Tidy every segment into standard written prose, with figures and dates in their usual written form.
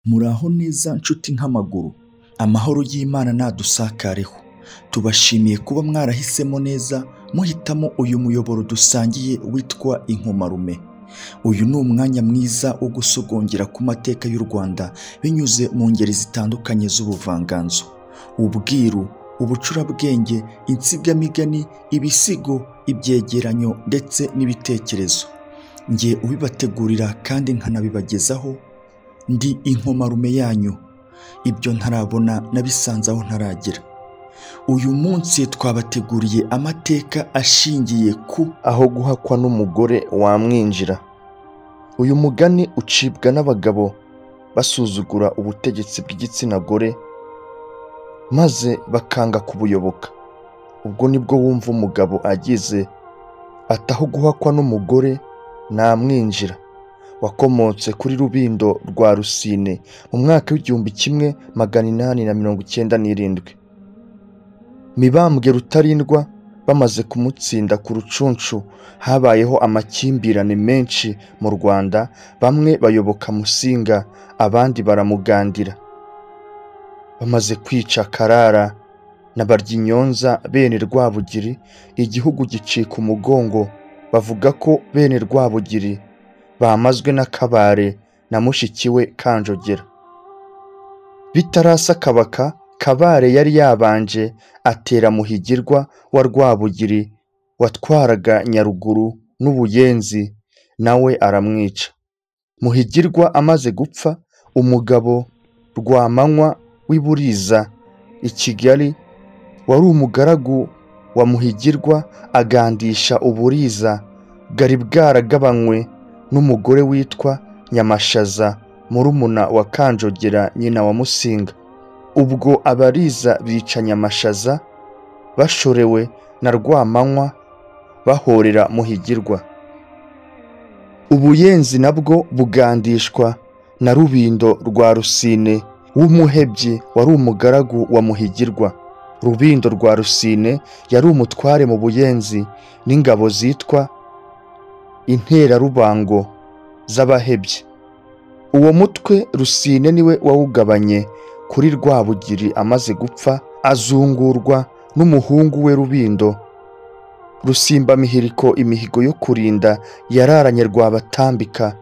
Muraho neza nshuti nk'amaguru, amahoro y'Imana nadusakareho. Tubashimiye kuba mwarahisemo neza muhitamo uyu muyoboro dusangiye witwa Inkomarume. Uyu ni umwanya mwiza wo gusogongera ku mateka y'u Rwanda binyuze mu ngeri zitandukanye z'ubuvanganzo, ubwiru, ubucurabwenge, insigamigani, ibisigo, ibyegeranyo ndetse n'ibitekerezo. Njye ubibategurira kandi nkanabibagezaho ndi Inkomarume yanyu. Ibyo ntarabona nabisanze aho ntaragera. Uyu munsi twabateguriye amateka ashingiye ku aho guhakwa n'umugore wamwinjira. Uyu mugani ucibwa n'abagabo basuzugura ubutegetsi bw'igitsina gore maze bakanga kubuyoboka. Ubwo nibwo wumva umugabo agize ati aho guhakwa n'umugore namwinjira, wakomotse kuri Rubindo rwa Rusine mu mwaka w'1897. Mibambwe Rutarindwa bamaze kumutsinda ku Rucunshu, habayeho amakimbirane menshi mu Rwanda, bamwe bayoboka Musinga abandi baramugandira. Bamaze kwica Karara na Baryinyonza bene Rwabugiri, igihugu gicika umugongo, bavuga ko bene Rwabugiri bamazwe na Kabare na mushiki we Kanjogera. Bitarasa kabaka, Kabare yari yabanje atera Muhigirwa wa Rwabugiri watwaraga Nyaruguru n'Ubuyenzi, nawe aramwica. Muhigirwa amaze gupfa, umugabo Rwamanywa w'i Buriza i Kigali wari umugaragu wa Muhigirwa agandisha Uburiza bwari bwaragabanywe n'umugore witwa Nyamashaza murumuna wa Kanjogera nyina wa Musinga. Ubwo Abariza bica Nyamashaza bashorewe na Rwamanywa bahorera Muhigirwa. Ubuyenzi nabwo bugandishwa na Rubindo rwa Rusine w'umuhebyi wari umugaragu wa Muhigirwa. Rubindo rwa Rusine yari umutware mu Buyenzi n'ingabo zitwa Interarubango z'abahebyi. Uwo mutwe Rusine niwe wawugabanye kuri Rwabugiri amaze gupfa, azungurwa n'umuhungu we Rubindo. Rusimbamihiriko imihigo yo kurinda yararanye Rwabatambika,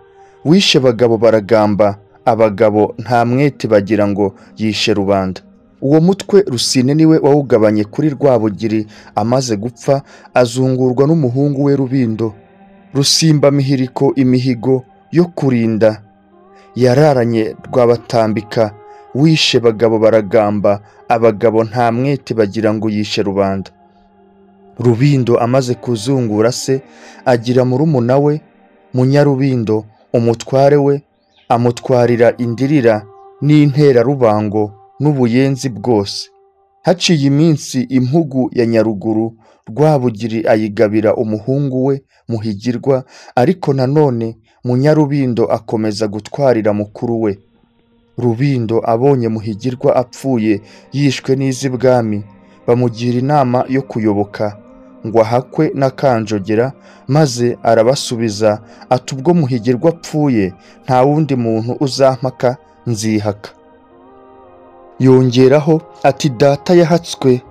wishe bagabo baragamba, abagabo nta mwete bagira ngo yishe rubanda. Uwo mutwe Rusine niwe wawugabanye kuri Rwabugiri amaze gupfa, azungurwa n'umuhungu we Rubindo. Rusimbamihiriko imihigo yo kurinda yararanye Rwabatambika, wishe bagabo baragamba, abagabo nta mwete bagira ngo yishe rubanda. Rubindo amaze kuzungura se, agira murumuna we Munyarubindo umutware we, amutwarira Indirira n'Interarubango n'Ubuyenzi bwose. Haciye iminsi impugu ya Nyaruguru Rwabugiri ayigabira umuhungu we Muhigirwa, ariko nanone Munyarubindo akomeza gutwarira mukuru we. Rubindo abonye Muhigirwa apfuye yishwe n'iz'ibwami, bamugira inama yo kuyoboka ngo ahakwe na Kanjogera, maze arabasubiza ati ubwo Muhigirwa apfuye nta wundi muntu uzampaka nzihaka. Yongeraho ati data yahatswe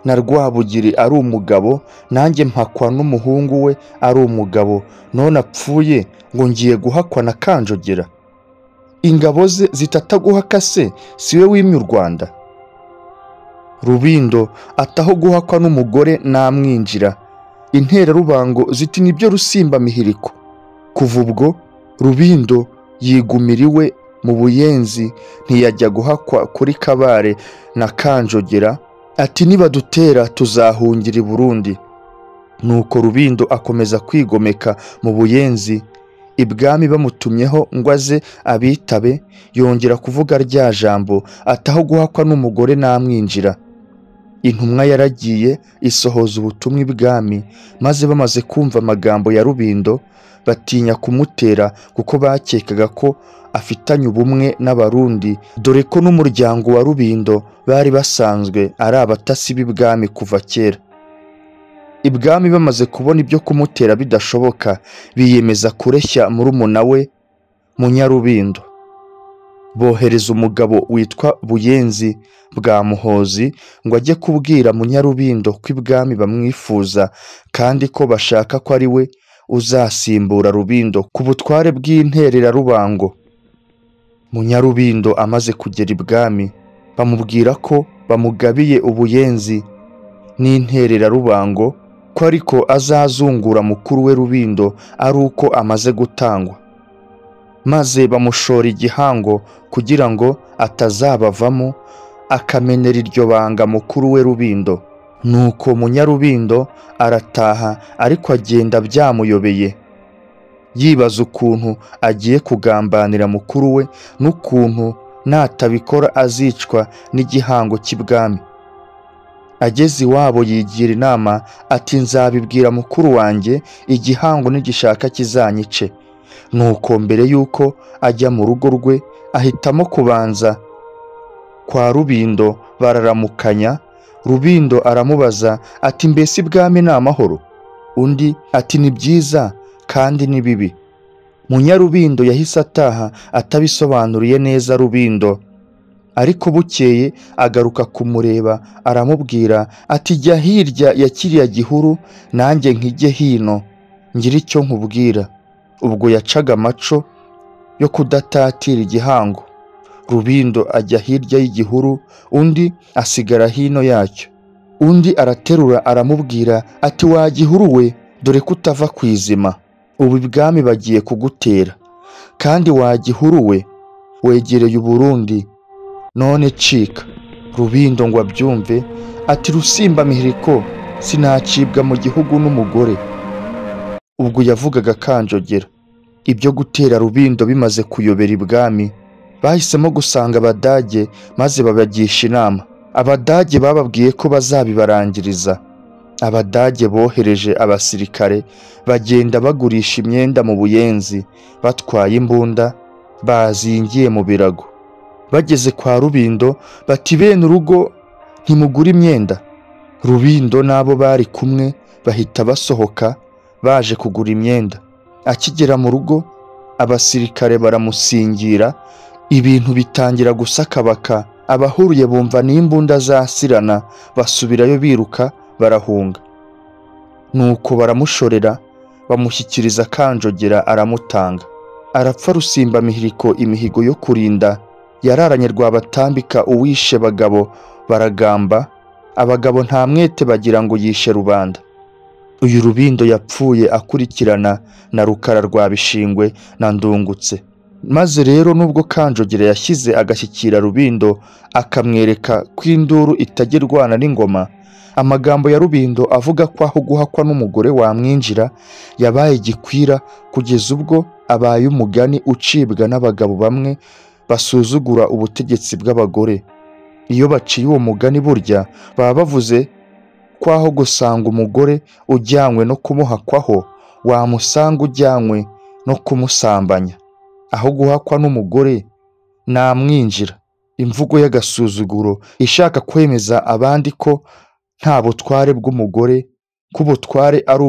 na Rwabugiri ari umugabo, nanjye mpakwa n'umuhungu we ari umugabo, none apfuye ngo ngiye guhakwa na Kanjogera. Ingabo ze zitataguhaka se siwe wimye u Rwanda? Rubindo ataho guhakwa n'umugore namwinjira. Interarubango ziti nibyo Rusimbamihiriko. Kuva ubwo Rubindo yigumira iwe mu Buyenzi, ntiyajya guhakwa kuri Kabare na Kanjogera, ati nibadutera tuzahungira i Burundi. Nuko Rubindo akomeza kwigomeka mu Buyenzi. Ibwami bamutumyeho ngo aze abitabe, yongera kuvuga rya jambo ataho guhakwa n'umugore namwinjira. Intumwa yaragiye isohoza ubutumwa ibwami, maze bamaze kumva amagambo ya Rubindo batinya kumutera kuko bakekaga ko afitanye ubumwe n'Abarundi, dore ko n'umuryango wa Rubindo bari basanzwe ari abatasi b'ibwami kuva kera. Ibwami bamaze kubona ibyo kumutera bidashoboka, biyemeza kureshya murumuna we Munyarubindo. Bohereza umugabo witwa Buyenzi bwa Muhozi ngo ajye kubwira Munyarubindo ko ibwami bamwifuza kandi ko bashaka ko ari we uzasimbura Rubindo ku butware bw'Intererarubango. Munyarubindo amaze kugera ibwami bamubwira ko bamugabiye Ubuyenzi n'Intererarubango, ko ariko azazungura mukuru we Rubindo ari uko amaze gutangwa. Maze bamushora igihango kugira ngo atazabavamo akamenera iryo banga mukuru we Rubindo. Nuko Munyarubindo arataha, ariko agenda byamuyobeye, yibaza ukuntu agiye kugambanira mukuru we n'ukuntu natabikora azicwa n'igihango cy'ibwami. Ageze iwabo yigira inama ati nzabibwira mukuru wanjye, igihango nigishaka kizanyice. Nuko mbere yuko ajya mu rugo rwe ahitamo kubanza kwa Rubindo bararamukanya. Rubindo aramubaza ati mbese ibwami ni amahoro? Undi ati ni byiza kandi ni bibi. Munyarubindo yahise ataha atabisobanuriye neza Rubindo, ariko bukeye agaruka kumureba aramubwira ati jya hirya ya kiriya gihuru nanjye nkijye hino ngira icyo nkubwira. Ubwo yacaga amaco yo kudatatira igihango. Rubindo ajya hirya y'igihuru, undi asigara hino yacyo. Undi araterura aramubwira ati wa gihuru we, dore ko utava ku izima, ubu ibwami bagiye kugutera, kandi wa gihuru we wegereye Uburundi, none cika. Rubindo ngo abyumve ati Rusimba mihiriko, sinacibwa mu gihugu n'umugore. Ubwo yavugaga Kanjogera. Ibyo gutera Rubindo bimaze kuyobera ibwami, bahisemo gusanga Abadage maze babagisha inama. Abadage bababwiye ko bazabibarangiriza. Abadage bohereje abasirikare bagenda bagurisha imyenda mu Buyenzi, batwaye imbunda bazingiye mu birago. Bageze kwa Rubindo bati bene urugo ntimugura imyenda. Rubindo n'abo bari kumwe bahita basohoka baje kugura imyenda. Akigera mu rugo abasirikare baramusingira, ibintu bitangira gusakabaka. Abahuruye bumva n'imbunda zasirana, basubirayo biruka barahunga. Nuko baramushorera bamushyikiriza Kanjogera aramutanga. Arapfa Rusimba mihiriko imihigo yo kurinda yararanye Rwabatambika uwishe bagabo baragamba, abagabo nta mwete bagira ngo yishe rubanda. Uyu Rubindo yapfuye akurikirana na Rukara rwa Bishingwe na Ndungutse. Maze rero nubwo Kanjogera yashyize agashyikira Rubindo akamwereka ko induru itagerwana n'ingoma, amagambo ya Rubindo avuga ko aho guhakwa n'umugore wamwinjira yabaye gikwira, kugeza ubwo abaye umugani ucibwa n'abagabo bamwe basuzugura ubutegetsi bw'abagore. Iyo baciye uwo mugani burya baba bavuze ko aho gusanga umugore ujyanywe no kumuhakwaho, wamusanga ujyanywe no kumusambanya. Aho guhakwa n'umugore namwinjira. Imvugo y'agasuzuguro ishaka kwemeza abandi ko nta butware bw'umugore, ko ubutware ari